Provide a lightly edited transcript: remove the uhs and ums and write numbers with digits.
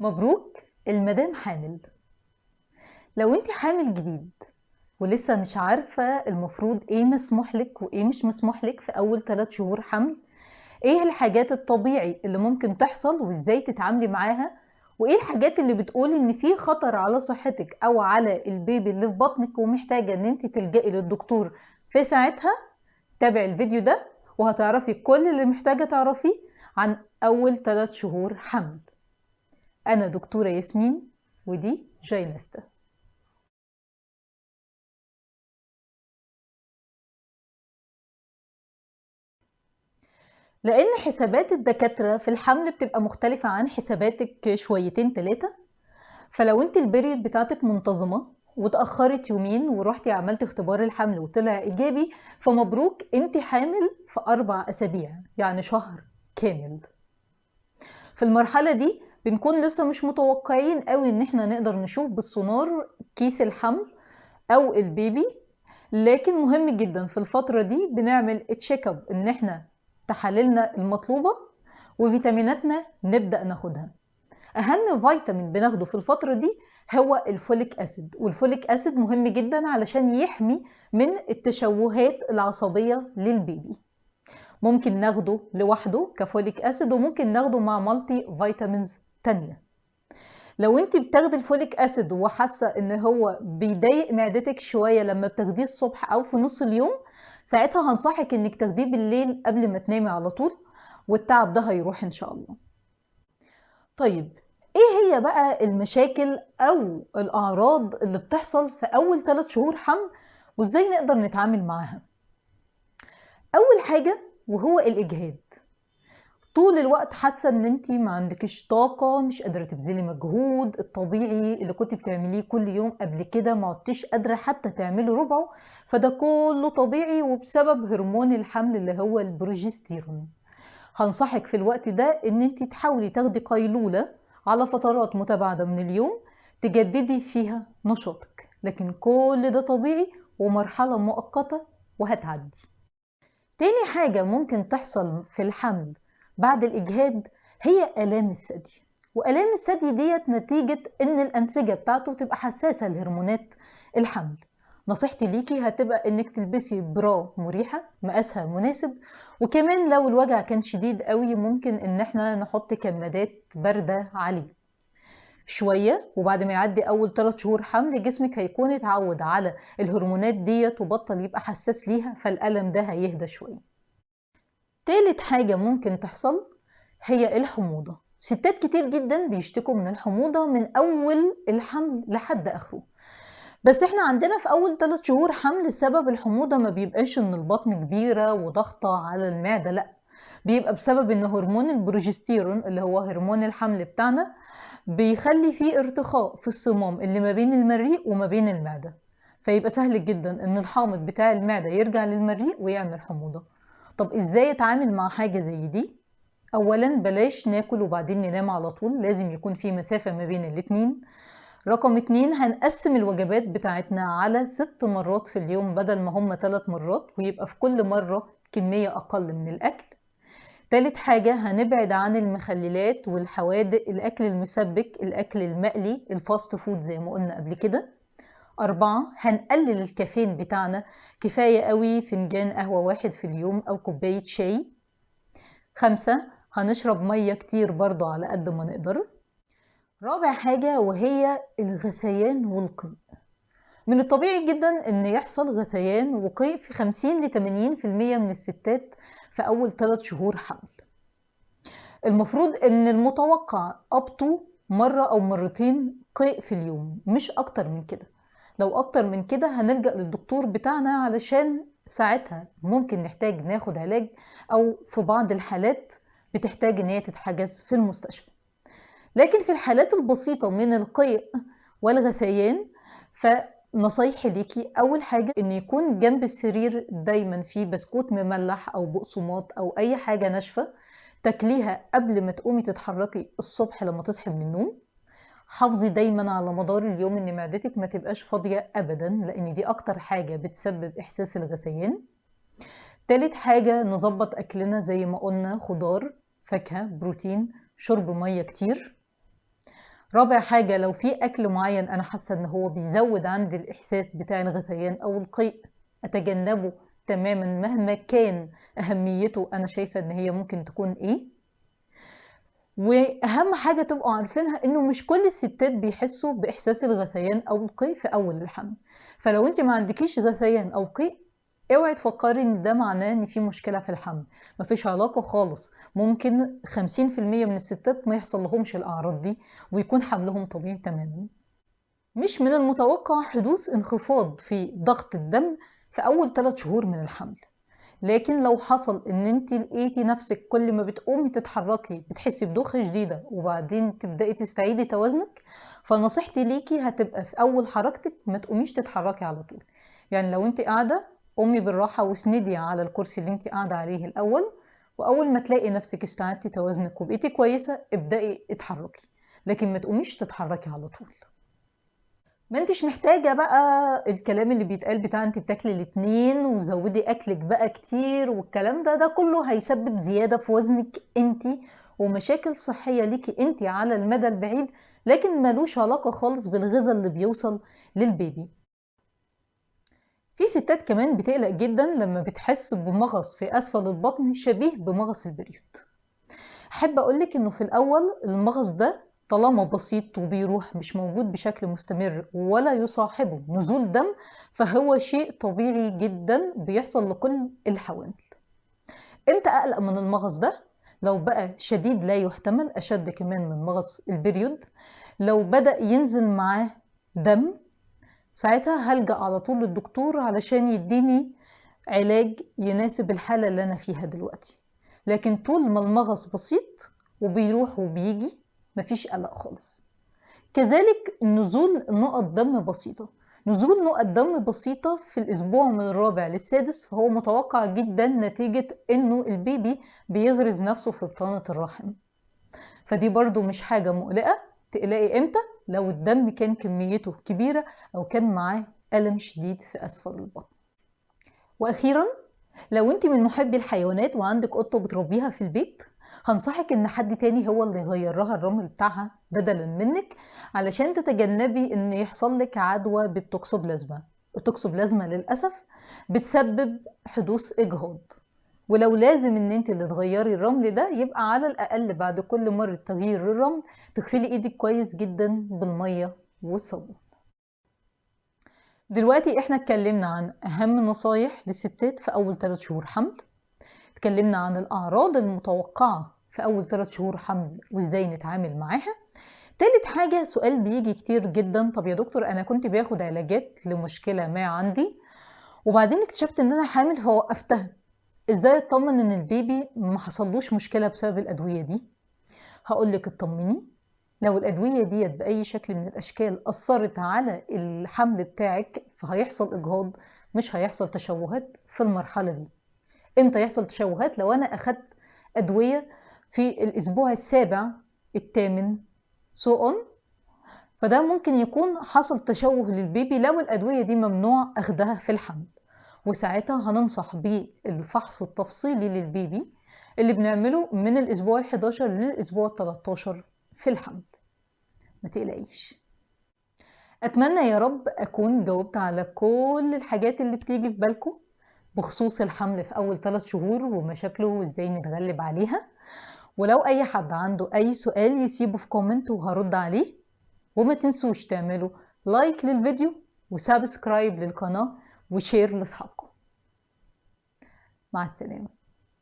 مبروك المدام حامل. لو انت حامل جديد ولسه مش عارفة المفروض ايه مسموح لك وايه مش مسموح لك في اول 3 شهور حمل، ايه الحاجات الطبيعي اللي ممكن تحصل وازاي تتعاملي معاها، وايه الحاجات اللي بتقول ان في خطر على صحتك او على البيبي اللي في بطنك ومحتاجة ان انت تلجئي للدكتور في ساعتها، تابعي الفيديو ده وهتعرفي كل اللي محتاجة تعرفيه عن اول 3 شهور حمل. انا دكتورة ياسمين ودي جاينستا. لأن حسابات الدكاترة في الحمل بتبقى مختلفة عن حساباتك شويتين تلاتة، فلو انت ال period بتاعتك منتظمة وتأخرت يومين ورحتي عملتي اختبار الحمل وطلع إيجابي، فمبروك انت حامل في 4 أسابيع، يعني شهر كامل. في المرحلة دي بنكون لسه مش متوقعين قوي ان احنا نقدر نشوف بالسونار كيس الحمل او البيبي، لكن مهم جدا في الفترة دي بنعمل check up ان احنا تحاليلنا المطلوبة وفيتاميناتنا نبدأ ناخدها. أهم فيتامين بناخده في الفترة دي هو ال folic acid، وال folic acid مهم جدا علشان يحمي من التشوهات العصبية للبيبي. ممكن ناخده لوحده ك folic acid وممكن ناخده مع multivitamins تانية. لو انت بتاخدي ال folic acid وحاسه ان هو بيضايق معدتك شويه لما بتاخديه الصبح او في نص اليوم، ساعتها هنصحك انك تاخديه بالليل قبل ما تنامي على طول، والتعب ده هيروح ان شاء الله. طيب ايه هي بقى المشاكل او الاعراض اللي بتحصل في اول 3 شهور حمل وازاي نقدر نتعامل معاها؟ اول حاجه وهو الاجهاد. طول الوقت حاسه ان انتي ما عندكيش طاقه، مش قادره تبذلي مجهود الطبيعي اللي كنت بتعمليه كل يوم قبل كده، ما عدتيش قادره حتى تعملي ربعه، فده كله طبيعي وبسبب هرمون الحمل اللي هو البروجستيرون. هنصحك في الوقت ده ان انتي تحاولي تاخدي قيلوله على فترات متباعده من اليوم تجددي فيها نشاطك، لكن كل ده طبيعي ومرحله مؤقته وهتعدي. تاني حاجه ممكن تحصل في الحمل بعد الإجهاد هي آلام الثدي، وآلام الثدي ديت نتيجة إن الأنسجة بتاعته بتبقى حساسة لهرمونات الحمل. نصيحتي ليكي هتبقى إنك تلبسي برا مريحة مقاسها مناسب، وكمان لو الوجع كان شديد قوي ممكن إن احنا نحط كمادات باردة عليه شوية، وبعد ما يعدي أول 3 شهور حمل جسمك هيكون اتعود على الهرمونات ديت وبطل يبقى حساس ليها، فالألم ده هيهدى شوية. تالت حاجة ممكن تحصل هي الحموضة. ستات كتير جدا بيشتكوا من الحموضة من أول الحمل لحد آخره، بس احنا عندنا في أول 3 شهور حمل سبب الحموضة ما بيبقاش إن البطن كبيرة وضغطة على المعدة، لأ، بيبقى بسبب إن هرمون البروجستيرون اللي هو هرمون الحمل بتاعنا بيخلي فيه ارتخاء في الصمام اللي ما بين المريء وما بين المعدة، فيبقى سهل جدا إن الحامض بتاع المعدة يرجع للمريء ويعمل حموضة. طب ازاي اتعامل مع حاجة زي دي؟ اولا بلاش ناكل وبعدين ننام على طول، لازم يكون في مسافة ما بين الاتنين. رقم 2 هنقسم الوجبات بتاعتنا على 6 مرات في اليوم بدل ما هم 3 مرات، ويبقى في كل مرة كمية اقل من الاكل. تالت حاجة هنبعد عن المخللات والحوادق، الاكل المسبك، الاكل المقلي، ال fast food زي ما قلنا قبل كده. 4 هنقلل الكافيين بتاعنا، كفاية قوي فنجان قهوة واحد في اليوم أو كوباية شاي. 5 هنشرب مية كتير برضو على قد ما نقدر. رابع حاجة وهي الغثيان والقيء. من الطبيعي جدا ان يحصل غثيان وقيء في 50 ل 80% من الستات في أول 3 شهور حمل. المفروض ان المتوقع up to مرة أو مرتين قيء في اليوم، مش أكتر من كده. لو أكتر من كده هنلجأ للدكتور بتاعنا علشان ساعتها ممكن نحتاج ناخد علاج، أو في بعض الحالات بتحتاج إن هي تتحجز في المستشفى. لكن في الحالات البسيطة من القيء والغثيان فنصايحي ليكي أول حاجة إن يكون جنب السرير دايما في بسكوت مملح أو بقسماط أو أي حاجة ناشفة تاكليها قبل ما تقومي تتحركي الصبح لما تصحي من النوم. حافظي دايما على مدار اليوم ان معدتك ما تبقاش فاضية ابدا، لان دي اكتر حاجة بتسبب احساس الغثيان. تالت حاجة نظبط اكلنا زي ما قلنا، خضار، فاكهة، بروتين، شرب مية كتير. رابع حاجة، لو في أكل معين أنا حاسة إن هو بيزود عندي الإحساس بتاع الغثيان أو القيء أتجنبه تماما مهما كان أهميته، أنا شايفة إن هي ممكن تكون إيه. وأهم حاجة تبقوا عارفينها إنه مش كل الستات بيحسوا بإحساس الغثيان أو القيء في أول الحمل، فلو أنت ما عندكيش غثيان أو قيء اوعي تفكري ان ده معناه ان في مشكلة في الحمل، مفيش علاقة خالص. ممكن 50% من الستات ما يحصل لهمش الأعراض دي ويكون حملهم طبيعي تماما. مش من المتوقع حدوث انخفاض في ضغط الدم في أول 3 شهور من الحمل، لكن لو حصل ان انت لقيتي نفسك كل ما بتقومي تتحركي بتحسي بدوخة شديدة وبعدين تبدأي تستعيدي توازنك، فنصيحتي ليكي هتبقى في أول حركتك ما تقوميش تتحركي على طول. يعني لو انت قاعدة قومي بالراحة واسندي على الكرسي اللي انت قاعدة عليه الأول، وأول ما تلاقي نفسك استعدتي توازنك وبقيتي كويسة ابدأي اتحركي، لكن ما تقوميش تتحركي على طول. ما انتش محتاجة بقى الكلام اللي بيتقال بتاع انت بتاكلي الاتنين وزودي اكلك بقى كتير والكلام ده، ده كله هيسبب زيادة في وزنك انت ومشاكل صحية ليكي انت على المدى البعيد، لكن ملوش علاقة خالص بالغذاء اللي بيوصل للبيبي. في ستات كمان بتقلق جدا لما بتحس بمغص في اسفل البطن شبيه بمغص ال period. احب اقولك انه في الاول المغص ده طالما بسيط وبيروح مش موجود بشكل مستمر ولا يصاحبه نزول دم، فهو شيء طبيعي جدا بيحصل لكل الحوامل. امتى اقلق من المغص ده؟ لو بقى شديد لا يحتمل، اشد كمان من مغص ال period، لو بدأ ينزل معاه دم، ساعتها هلجأ على طول للدكتور علشان يديني علاج يناسب الحالة اللي انا فيها دلوقتي. لكن طول ما المغص بسيط وبيروح وبيجي مفيش قلق خالص. كذلك نزول نقط دم بسيطة، نزول نقط دم بسيطة في الأسبوع من الرابع للسادس فهو متوقع جدا نتيجة إنه البيبي بيغرز نفسه في بطانة الرحم، فدي برضو مش حاجة مقلقة. تقلقي إمتى؟ لو الدم كان كميته كبيرة أو كان معاه ألم شديد في أسفل البطن. وأخيرا، لو أنت من محبي الحيوانات وعندك قطة بتربيها في البيت، هنصحك ان حد تاني هو اللي يغير لها الرمل بتاعها بدلا منك، علشان تتجنبي ان يحصل لك عدوى بالتوكسوبلازما. التوكسوبلازما للاسف بتسبب حدوث اجهاض، ولو لازم ان انت اللي تغيري الرمل ده يبقى على الاقل بعد كل مرة تغيير الرمل تغسلي ايدك كويس جدا بالمية والصابون. دلوقتي احنا اتكلمنا عن اهم نصايح للستات في اول 3 شهور حمل، اتكلمنا عن الأعراض المتوقعة في أول 3 شهور حمل وإزاي نتعامل معاها. تالت حاجة، سؤال بيجي كتير جدا، طب يا دكتور أنا كنت باخد علاجات لمشكلة ما عندي وبعدين اكتشفت إن أنا حامل فوقفتها، إزاي أطمن إن البيبي ما حصلوش مشكلة بسبب الأدوية دي؟ هقولك اطمني، لو الأدوية ديت بأي شكل من الأشكال أثرت على الحمل بتاعك فهيحصل إجهاض، مش هيحصل تشوهات في المرحلة دي. امتى يحصل تشوهات؟ لو انا اخدت ادويه في الاسبوع السابع الثامن so on، فده ممكن يكون حصل تشوه للبيبي لو الادويه دي ممنوع اخدها في الحمل، وساعتها هننصح بالفحص التفصيلي للبيبي اللي بنعمله من الاسبوع ال11 للاسبوع ال13 في الحمل. ما تقلقيش. اتمنى يا رب اكون جاوبت على كل الحاجات اللي بتيجي في بالكم بخصوص الحمل في أول 3 شهور ومشاكله وإزاي نتغلب عليها. ولو أي حد عنده أي سؤال يسيبه في comment وهرد عليه. وما تنسوش تعملوا like للفيديو و subscribe للقناة و share لأصحابكم. مع السلامة.